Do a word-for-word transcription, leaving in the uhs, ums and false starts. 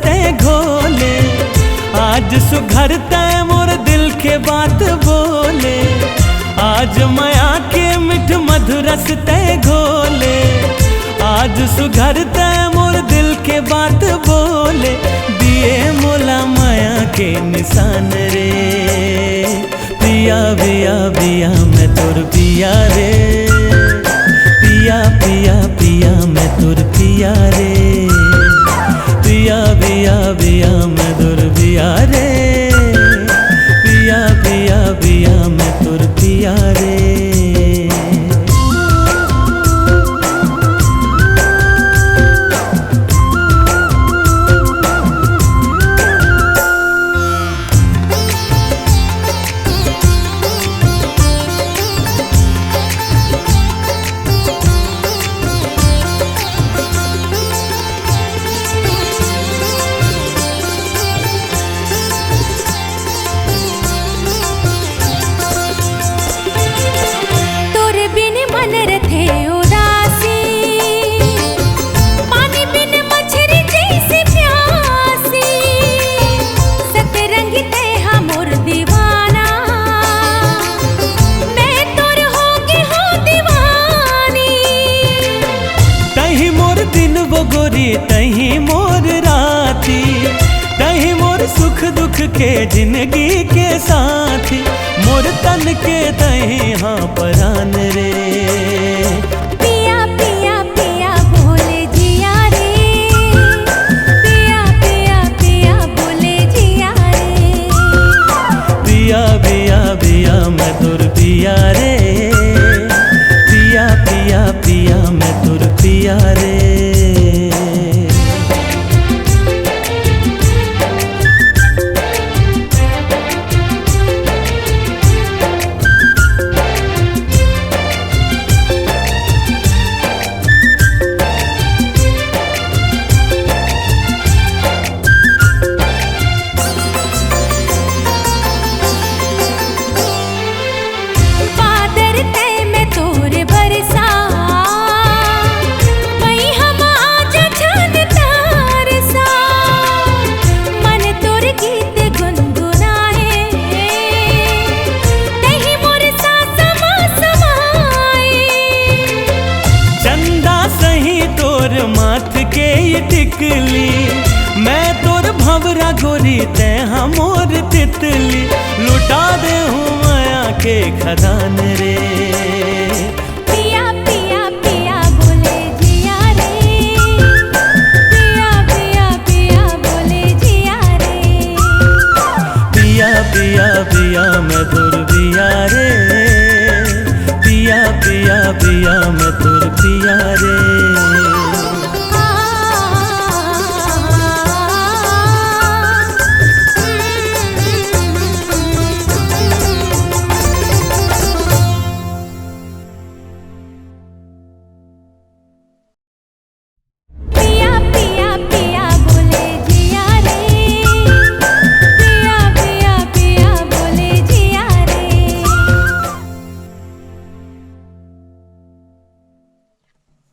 तै घोले, आज सुघर तै मोर दिल के बात बोले। आज मया के मिठ मधुरस तै घोले, आज सुघर तै मोर दिल के बात बोले। दिए मोला मया के निशान रे, पिया पिया पिया मैं तोर पिया रे, पिया पिया पिया मैं तोर पिया रे, पिया पिया पिया मैं तोर पिया रे, पिया पिया पिया मैं तोर पिया रे। तोर बिन मन रथे उदासी, पानी बिन मछरी जैसे प्यासी। सतरंगी तै हा मोर दीवाना, मैं तोर हो गे हो दीवानी। तही मोर दिन वो गोरी, तही मोर राती, तही मोर सुख दुख के जिंदगी के साथी। मोर तन के तही हाँ परान रे, पिया पिया पिया बोले जिया रे, पिया पिया पिया बोले जिया रे। पिया पिया पिया मैं तोर पिया रे, पिया पिया पिया मैं तोर पिया रे। बादर तै मैं तोर बरसा, वही हम आजा चांद तार सा। मन तोर गीत गुनगुनाए, तही मोर सांस मा समाए। चंदा सही तोर माथ के ये टिकली, मैं तोर भंवरा गोरी तै हा मोर तितली। लुटा देहूँ मया के खदान रे। पिया पिया पिया बोले जिया रे, पिया पिया पिया बोले जिया रे। पिया पिया पिया मैं तोर पिया रे, पिया पिया पिया मैं तोर पिया रे।